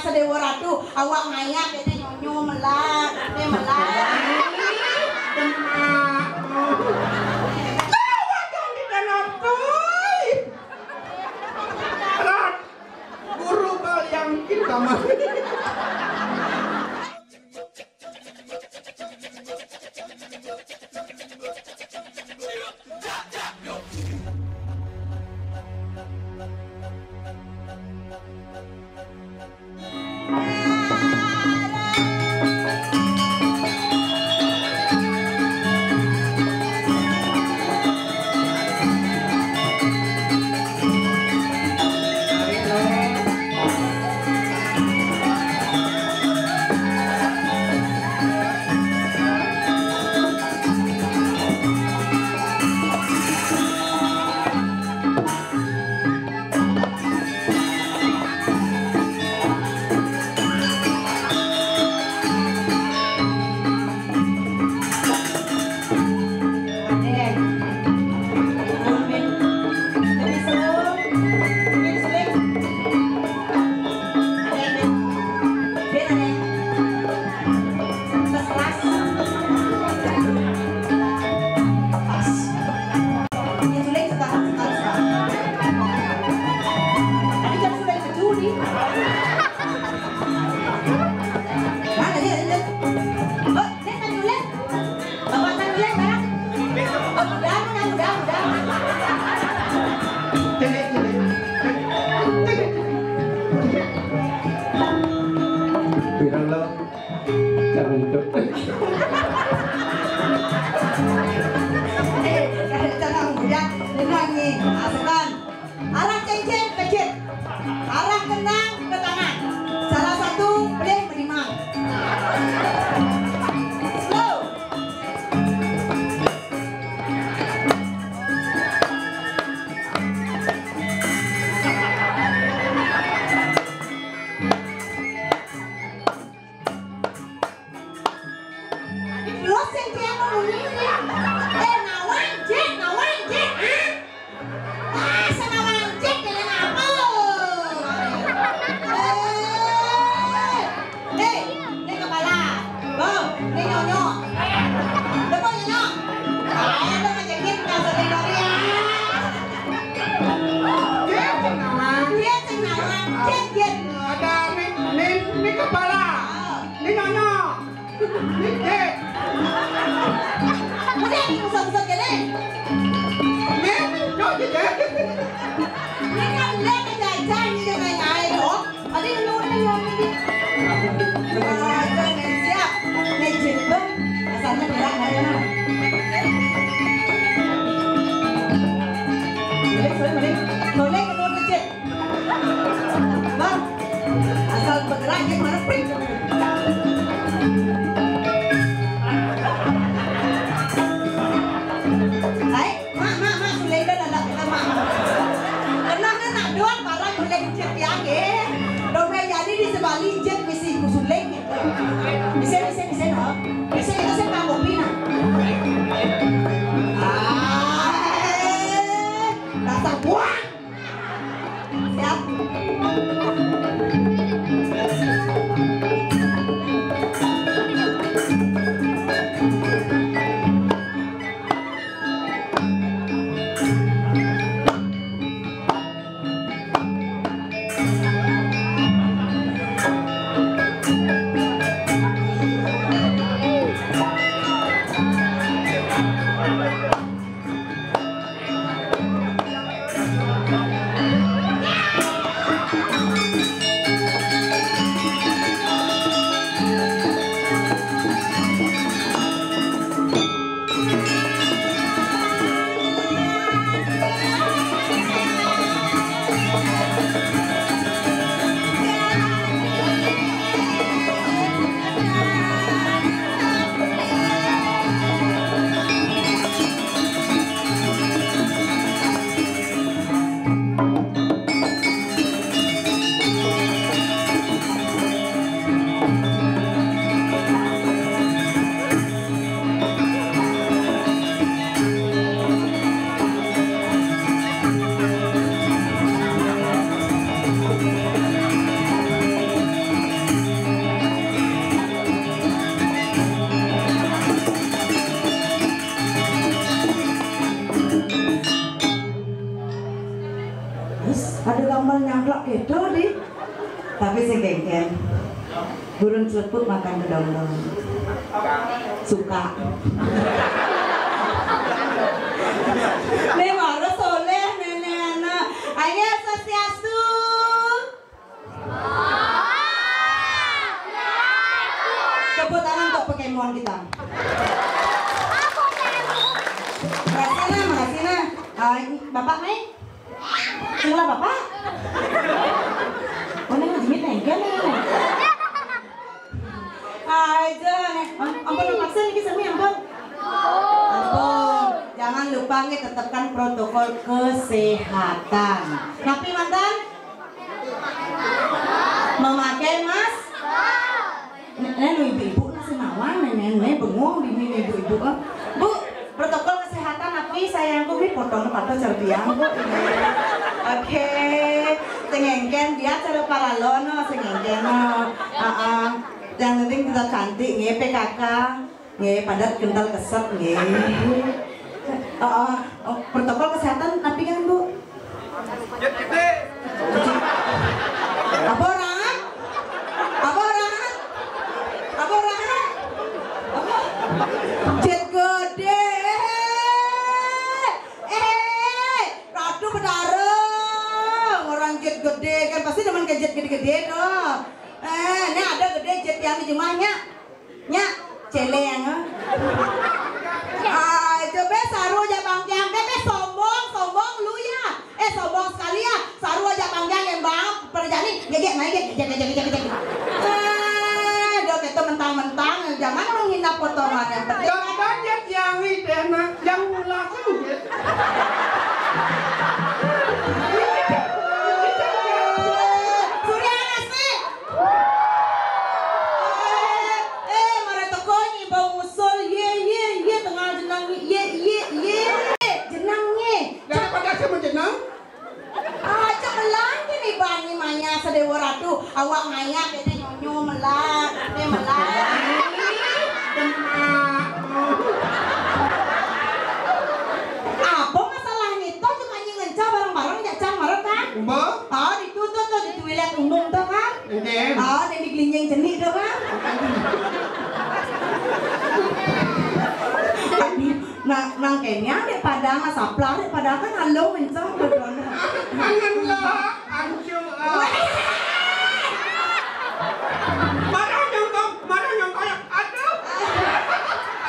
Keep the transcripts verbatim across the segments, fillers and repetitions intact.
Dewa Ratu, awak ngayak, ini nyonyo melat, ini melat. Demak. Awak dong di dalam tuh. Rat, guru bal yang kita mah. Pirang lo? Jangan dok. Eh, kada cara muda, tenang ni. Masukkan. Arah cengceng kejut. Arah kendang ke tangan. Salah satu boleh menimang. Slow. Terus yang dia mau ngomongin, eh, nawang, Jack, nawang, Jack, ah? Ah, sama nawang, Jack, dengan apa? Eh, eh, ini kepala. Bang, ini nyonyo. Udah mau nyonyo? Ayo, udah ngajakin, nggak usah dengerin, ya. Dia ceng nawang. Dia ceng nawang, Jack, Jack. Ada ini, ini, ini kepala. Oh. Ini nyonyo. Ini Jack. Udah, ini kusut-kusut gini. Ini, ini, ini, Jack. Ini kan dia kejajan, ini main air, loh. Tadi lu udah nyonyo ini. Kurang ajar, nih, siap. Nih, Jack, Bang. Asalnya bilang aja, nah. Boleh, boleh, boleh. Boleh, menurut Jack. Bang, asal bergerak, Jack, mana pring? Hai, mak, mak, mak, Sulaiman anak kita, mak, mak. Kenapa nak doang barang boleh kecil tiang, eh? Dompet jadi di sebalik jet misi ku suling. Bisa, bisa, bisa, no? Bisa, kita sih nggak kopi, nah. Ah, dasar buang. Siap. Tapi sing kéngkén, burung celepuk makan kedondong. Suka. Nih, baru soleh nenek anak. Ayo, Swastiastu. Tepuk tangan untuk Pokemon kita. Makasih nah, makasih nah. Ah, Bapak mai? Sing lah Bapak. Oh, ini jimit nih, kan nih. Aja nih. Am- Ampun, paksa nih, sami ampun. Ampun. Jangan lupa nih, tetapkan protokol kesehatan. Tapi mantan memakai masker. Nah, lu ibu-ibu masih nawang, nenek, nenek bengong di sini ibu-ibu. Eh. Bu, protokol kesehatan apa sayangku? Ini potong apa cerdiang, Bu? Oke. Sing kéngkén dia cara paralono, sing kéngkén no. Heeh. Yang penting tetap cantik, nggih, P K K. Nggih, padat kental keset, nggih. Heeh. Oh, protokol kesehatan tapi kan, Bu? Apa orang? Apa orang? Apa orang? Apa? Jet gedé. Eh, Ratu Betara. Orang jet gedé kan pasti demen ke jet gedé-gedé tuh. Eh, ini ada gedé jet yang di rumahnya. Nya, céléng, ah. Ah, coba saru aja bangkiang, bé, bé sombong, sombong lu ya. Eh, sombong sekali ya. Saru aja bangkiang yang bang, perjani, gégé, naik, gégé, gégé, gégé, gégé. Eh, dok itu mentang-mentang, jangan orang hina potongan yang penting. Jangan dia yang itu, nah, yang langsung ya. Surya Anasih. Eh, eh, mara teka nyi bau ngusul. Yé, yé, yé, tengah jenang nyi. Yé, yé, yé. Jenang nyi. Daripada saya menjenang. Aja melati nih bani maya sedéwa ratu. Awak maya kéné nyonyo melat, né melat. Apa masalah nito cuma nyi ngencah bareng-bareng jak cang mara kan? Mbah. Ah, di tu tu tu di toilet umum tu kan? Nggih. Ah, yang di gelinying cenik tu kan? Nah, nang kéné daripada ngasaplah daripada kan alung ngencah betul. Angen lah, ancu ah. Marah nyongkok, marah nyongkok. Aduh.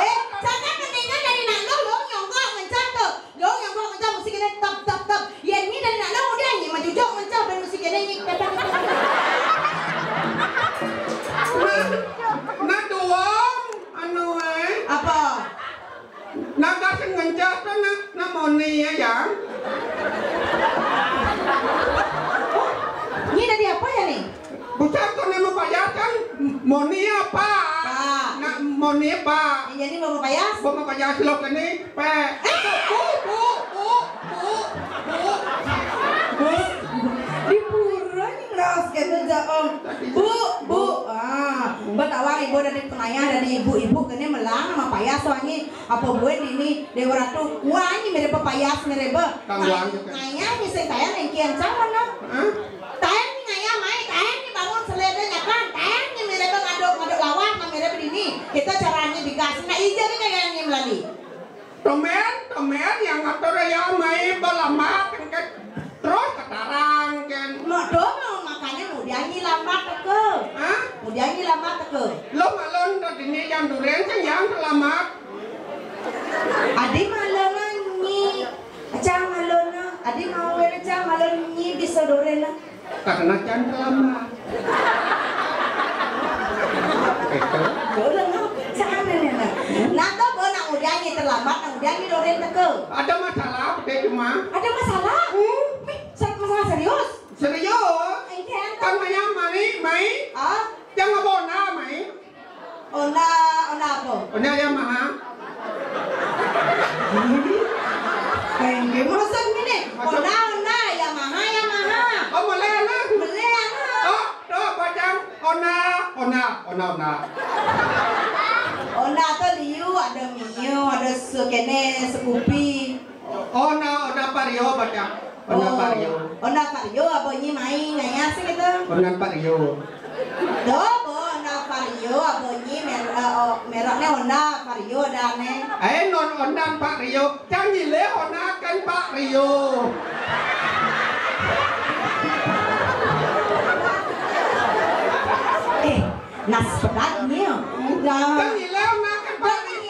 Eh, jangan mendingan dari nak lu, lu nyongkok ngencah tu. Dong yang gua ngencah musik ini tap tap tap. Ya ini dari nak nang udah nyi maju jok ngencah ben musik ini nyi tap tap tap. Nah, nah doang anu eh. Apa? Nah kasih ngencah tuh nah, nah moni ya yang. Ini dari apa ya nih? Bukan kau nama payah kan moni apa? Pak. Nak moni apa? Yang jadi mau payah? Mau payah lo kene. Pe. Bu, bu, bu, bu, bu, bu. Di pura nih ngeras gitu aja, Om. Bu, bu. Ah, mbak tawang ibu dari penayah dari ibu-ibu kene melang sama payah soalnya apa buat ini Dewa Ratu. Wah, ini mirip payah mirip. Tangguang juga. Ngayah ini sing tayang yang kian cang mana? Hah? Tayang ni ngayah mai, tayang ni bangun seleda nyakan, tayang ni mirip ngaduk ngaduk lawan, mah mirip ini. Kita caranya bigas, nak ija ni kayak ni melali. Temen, temen yang ngatur ya mai balamat kan. Terus ketarang kan. Mak dong mau makannya mau dia nyi lambat teke. Hah? Mau dia nyi lambat teke. Lo malon tadi ni yang duren kan yang selamat. Adi malon nyi. Acang malon na. Adi mau wele cang malon nyi bisa doren na. Karena can terlambat. Itu. Doren na. Cang na na. Nah, to bo nak udah nyi terlambat, nak udah nyi doren teke. Ada masalah, apa cuma? Ada masalah? Hmm? Mih, ser- masalah serius? Serius? Engke, engke. Kan maya mai, mai. Ah? Yang abona mai. Honda, Honda apa? Honda Yamaha. Engke, maksud ini. Maksud Honda, Honda, Yamaha, Yamaha. Oh, boleh lah. Boleh lah. Oh, tuh pajang Honda, Honda, Honda, Honda. Honda tuh liu, ada Mio, ada sekene, Scoopy. Honda, Honda Vario pajang. Honda Vario. Honda Vario, abonye main ngayas gitu. Honda Vario. Tuh, bo, Honda Vario, abonye mer eh, oh, mereknya Honda Vario ada aneh. Eh, non Honda Vario. Cang nyilih Honda kan Vario. Eh, nas pedat nih. Udah. Cang nyilih Honda kan Vario.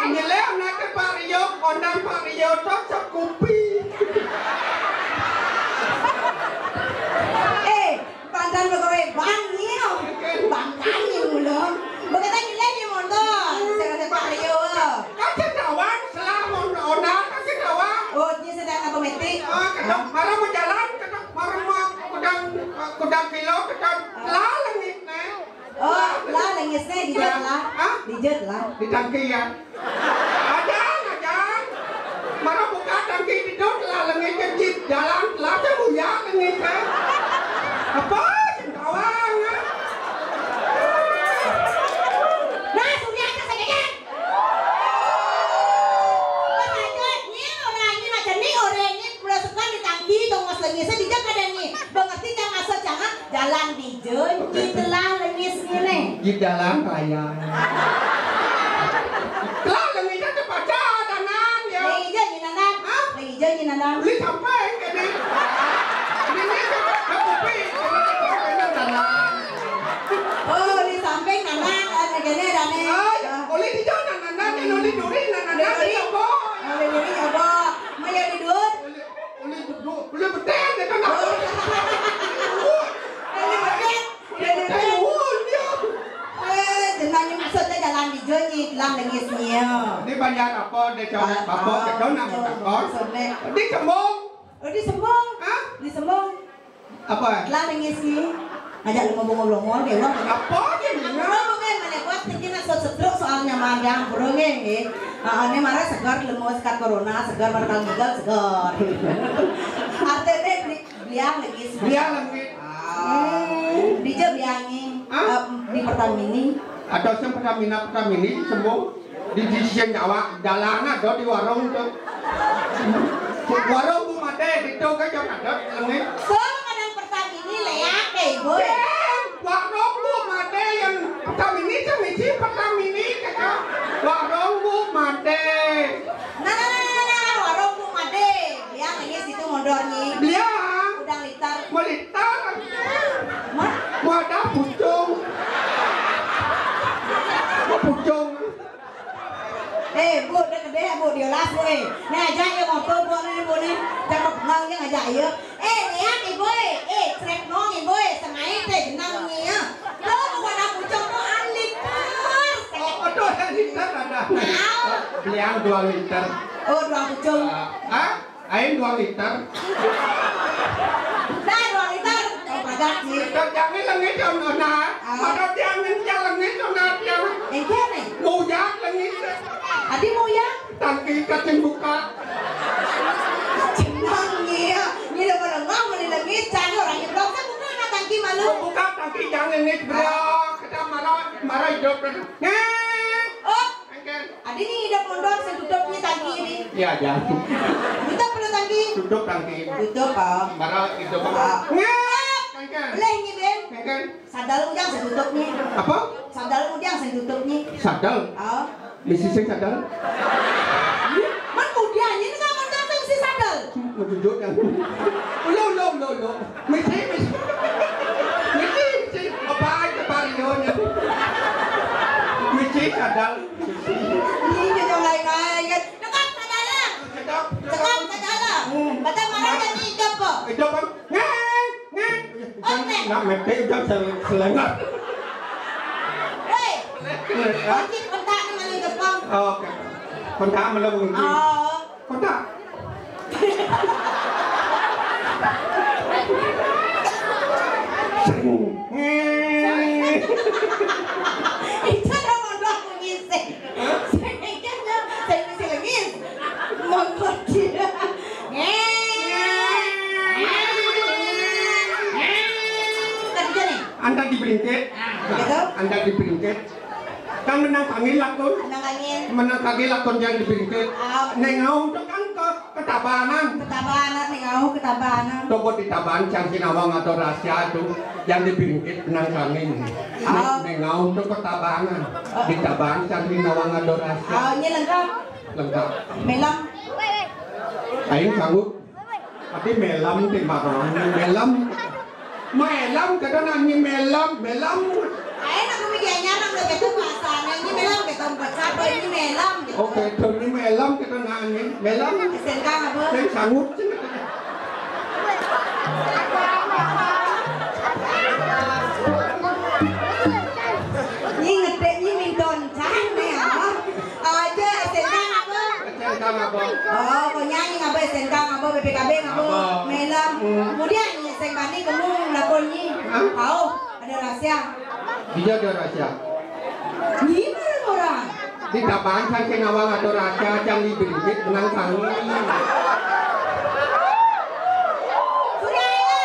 Nyilih Honda kan Vario, Honda Vario cocok kupi. Eh, pandan begawe bang nih. Bang kan nih ulun. Begitu nyilih nih motor. Saya kata Vario. Kan sedawang selah Honda, Honda kan sedawang. Oh, dia sedang apa metik? Ah, kedok, marah mau jalan, kedok, marah mau kudang, kudang kilo, kedok, lah lengit nih. Oh, lah lengisnya dijut lah. Hah? Dijut lah. Di tangki ya. Ajang, ajang. Marah buka tangki dijut lah lengis kecil jalan lah sebuya lengis ya. Apa? Sengkawang ya. Nah, sudah aja saya. Pas aja, ini orang ini macam ni, orang ini pula suka di tangki, tong mas lengis, saya dijak ada ni. Mengerti jangan asal jangan. Jalan dijun, itelah lengis ngene. Di jalan raya. Telah lengis aja pacar danan ya. Lagi ijo nyinanan. Hah? Lagi ijo nyinanan. Beli sampai kene. Ini nih, aku pi. Oh, di samping nanan, eh, kene dane. Ay, boleh di jalan nanan, ini duri nanan, ini apa? Boleh duri apa? Maya di dur. Boleh, boleh betul, boleh betul, ya kan? Boleh betul. Boleh betul. Eh, jenenge maksudnya jalan dijun nyi, lah lengis nyi. Ini banyak apa, dia cawek apa, kita nak bertakon. Di Sembong. Oh, di Sembong. Hah? Di Sembong. Apa? Lah lengis nyi. Ajak lu ngomong-ngomong, dia ngomong. Apa dia? Ngomong kan, mana kuat, tinggi nak sedruk soalnya mandang, burung nggih. Ah, ini marah segar, lemu sekat corona, segar marah gigal, segar. Artinya beli Biang lagi. Biang lagi. Ah. Dija biangi. Hah? Eh, di Pertamini. Ada sing Pertamina, Pertamini, sembuh. Di, di sing nyawa, jalan ada di warung tuh. Warung Bu Made, itu kan yang ada, lengi. So, kadang Pertamini leak, eh, boy. Eh, warung Bu Made yang Pertamini, sing isi Pertamini, kata. Warung Bu Made. Nah, nah, nah, nah, nah, warung Bu Made. Biang ini situ mondornyi. Biang. Udang liter. Mau liter. Mah? Wadah pucung. Mau pucung. Eh, Bu, dah lebih, Bu, dia las, Bu, eh. Nih, aja ya, motor, Bu, nih, Bu, nih. Jangan kenal, dia ngajak, ya. Eh, lihat, Ibu, eh. Eh, trek nong, Ibu, eh. Sengaja, teh, jenang, nih, ya. Lo, wadah pucung, tuh, an liter. Oh, oh, tuh, an liter, ada. Nah. Biang dua liter. Oh, dua pucung. Ah, ah? Ain dua liter. Nah, dua liter. Oh, pagat sih. Liter jangan lengit, contohnya. Ah. Pada tiang ini, tiang lengit, contohnya tiang. Engke nih. Muyang lengit. Adi muyang? Tangki kacing buka. Jenang nih ya. Ini udah pada ngomong di lengit, cari orang nyeblok. Saya buka anak tangki malu. Buka tangki jangan lengit, bro. Kita marah, marah hidup. Ngek. Oh. Engke. Adi ni hidup mondor, sing tutup ni tangki ni. Ya, ya. Tutup perlu tangki? Tutup tangki. Tutup, ah. Marah hidup apa? Ah. Ngek. Engke. Boleh ni, Ben? Engke. Sadal ujang sing tutup ni. Apa? Sadal ujang sing tutup ni. Sadal? Ah. Misi sing sadal? Man kudian, ini sama ujang sing si sadal. Menunjuk yang. Ulo, ulo, ulo, ulo. Misi, misi. Misi, misi. Apa aja parion ya. Misi sadal. Ini jangan lain-lain kan. Cekap sadala. Cekap. Cekap sadala. Hmm. Baca marah jadi hidup kok. Hidup kan? Ngeng, ngeng. Oke. Nak mete udah sel- selengar. Woi. Hah? Kunci kontak ni mana hidup kok? Oh, oke. Kontak mana bunyi? Oh. Kontak. Sering. Itu ada mondok mengisi. Hah? Saya kan saya mesti lengis. Mondok dia. Kerja nih. Anda di Bringkit. Ah, begitu. Anda di Bringkit. Kan menang panggil lakon. Menang panggil. Menang panggil lakon yang di Bringkit. Ah. Neng ngaung tu kan kok. Ketabanan. Ketabanan, ning ngauh ketabanan. Toko di Tabanan cang sinawang ada rahasia tu, yang dibingkit benang kangin. Oh. Ning ngauh tu ketabanan. Oh. Di Tabanan cang sinawang ada rahasia. Oh, ini lengkap. Lengkap. Melem. Aing sanggup. Tapi melem ti barang. Melem. Melem, kata nanya melem, melem. Ayo, nak kami dianyar, nak begitu bahasa. Nanya melem, gitu. Baca apa ini melem, gitu. Oke, tu ni melem, kata nanya melem. S M K apa? Yang sanggup sih. Ini ngetik, ini minton, cang, nih, ya. Aja S M K apa? S M K apa? Oh, kau nyanyi apa? S M K apa? B P K B apa? Apa? Melem. Hmm. Kemudian, S M K ni kamu lakon ni. Hah? Tahu, ada rahasia. Dia ada rahasia. Ni mana orang? Di Tabanan cang sinawang ada rahasia, cang dibingkit benang kangin. Sudah ya?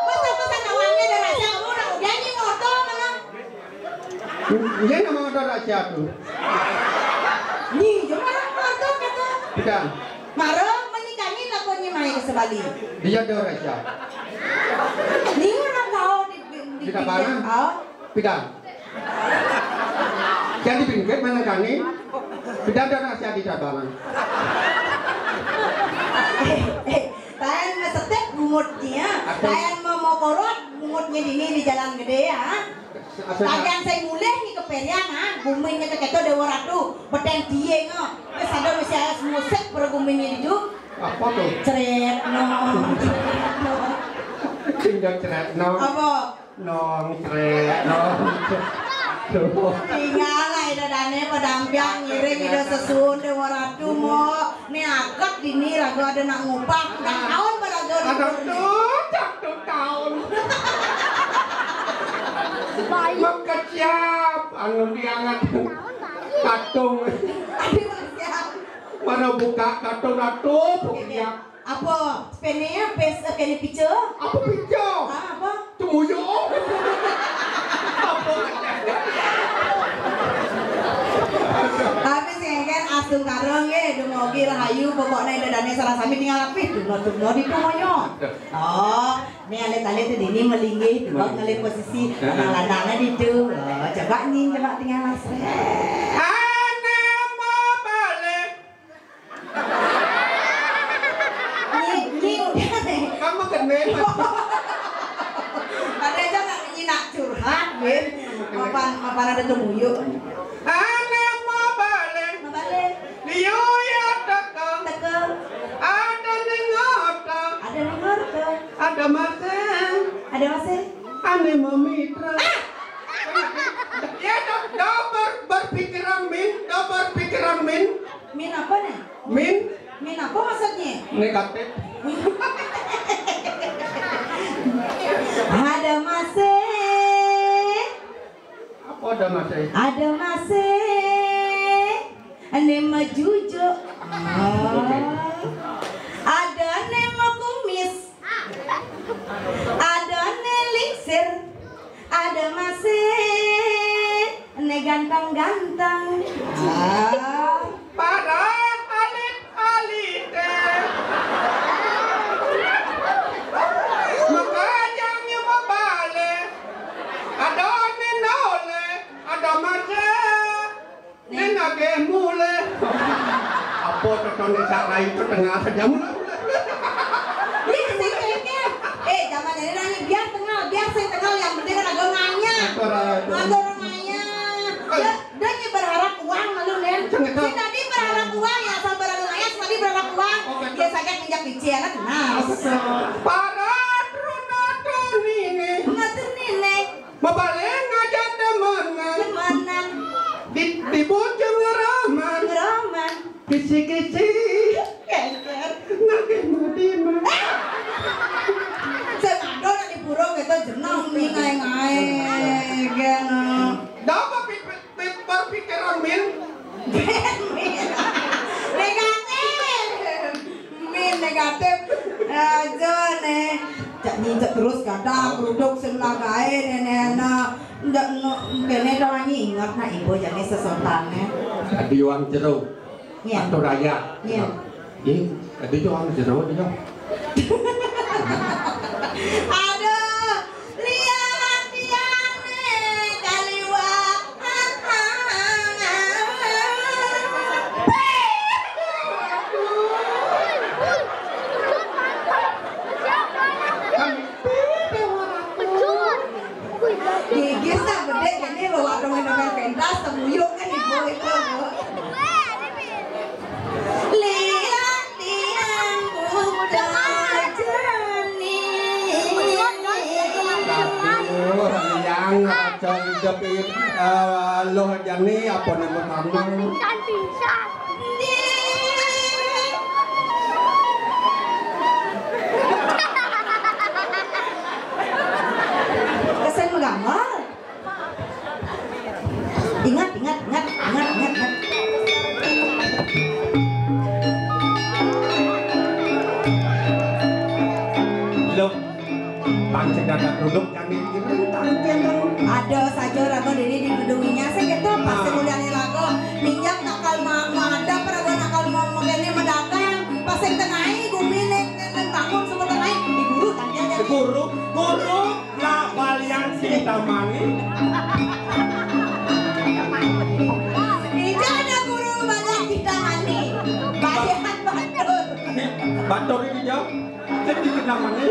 Masa-masa nawangnya ada rahasia, kamu orang udah ni ngotor mana? Iya nama ada rahasia tu. Ni, cuma orang ngotor kata. Tidak. Mara menikah ni lakonnya mai ke sebali. Dia ada rahasia. Ni orang tahu di, di, di Tidak mana? Oh. Pidang. Jadi bingkit mana kami? Pidang dan nasi adi dabalan. Eh, eh, tayan mesetek bungutnya, Aduh. Tayan memokorot bungutnya dini di jalan gede ya. Asal Tayan saya mulih ni ke Perian ha, guminya ke keto Dewa Ratu, beten tiye ngo. Wis ada mesti ayas musik perguminya itu. Apa tu? Cret no. Tinggal cret no. Apa? Nong, cret, nong. Tuh. Tinggal lah, ida dane pedampiang ngiring ida sesuun Dewa Ratu mo. Ni akad dini raga ada nak ngupah. Dah tahun pada raga. Ada tu, satu tahun. Mekeciap, anu diangat katung. Aduh, siap. Mana buka katung ratu, buka. Apa? Pene ya, pes, pene pica? Apa pica? Ah, apa? Temuyuk. Apa? Tapi sih kan asung karung ya, dumugi rahayu, pokoknya ida dane sareng sami tinggal rapih tu, no tu no di tumoyo. Oh, ni alit-alit tu dini melinggih tu, bang ngalih posisi lanang-lanangnya di tu. Oh, coba ni, coba tinggal mas. Anak mau balik. Nyi, nyi udah deh. Kamu kenal? Ada aja nak nyi nak curhat, Win. Mapan, mapan ada temuyuk. Anak mau balik. Mau balik. Liu ya teka. Teka. Ada dengar tak? Ada dengar tak? Ada masih. Ada masih. Ane mau mitra. Ah! Ya, do, do ber, berpikiran min, do berpikiran min. Min apa nih? Min. Min apa maksudnya? Negatif. Ada masih. Apa ada masih? Ada masih. Ane majujuk. Ah. Ada ane makumis. Ada ane lingsir. Ada masih ane ganteng-ganteng. Ah. Para alit-alite. Makanya nyoba balik. Ada ane noleh, ada masih. Ning agih mulih. Apa tetone sak lain tu tengah saja mulih. Biar sing kengkeng. Eh, zaman ini nanya biar tengah, biar sing tengah, yang penting ada nganyah. Ada nganyah. Dia, dia ni berharap uang lalu, Nen. Si tadi berharap uang, ya, asal berharap nganyah, si tadi berharap uang. Dia sakit minjak biji, anak tenang. Para truna truni ni. Ngatur ni, Nek. Mabaleng aja demenan. Demenan. Di, di bujung ngeroman. Ngeroman. Kisi-kisi. Keker. Nagih mudi mah. Sing ada nak di pura kita jeneng ni ngae-ngae. Kena. Dah apa pi-, pi-, pi-, berpikiran, Min? Min. Negatif. Min negatif. Aja nih. Cak nyincak terus kadang keruduk sebelah gae nenek anak. Ndak no, kene dong nyi ingat nak ibu jane sesotane. Diwan jeruk. Iya. Atur raya. Iya. Ih, tadi tuh anu jero itu. Aduh, lihat dia nih, kaliwat. Gigi sa gedé, jadi bawa dongéng-dongéng pentas, temuyung kan ibu itu, Bu. Lihat tiang buka jernih. Aduh, liang raja hidup ini, eh, loh jani apa nama kamu? Kesan menggambar. Ingat, ingat, ingat, ingat, ingat, ingat. Loh, pancen ada kerudung kami kirim tangkil dong. Ada saja raga diri di gedung inya. Saya gitu, pasti muliani raga. Minyak nakal ma-, madap raga nakal ma-, magene madagang. Pasti tenai, gumi nek, nek, nek bangun semua tenai. Di guru tangkil jadi. Guru, guru. Lah, balian cinta mani. Ija ada guru balian cinta mani. Balian batur. Batur ini jauh. Jadi cinta mani.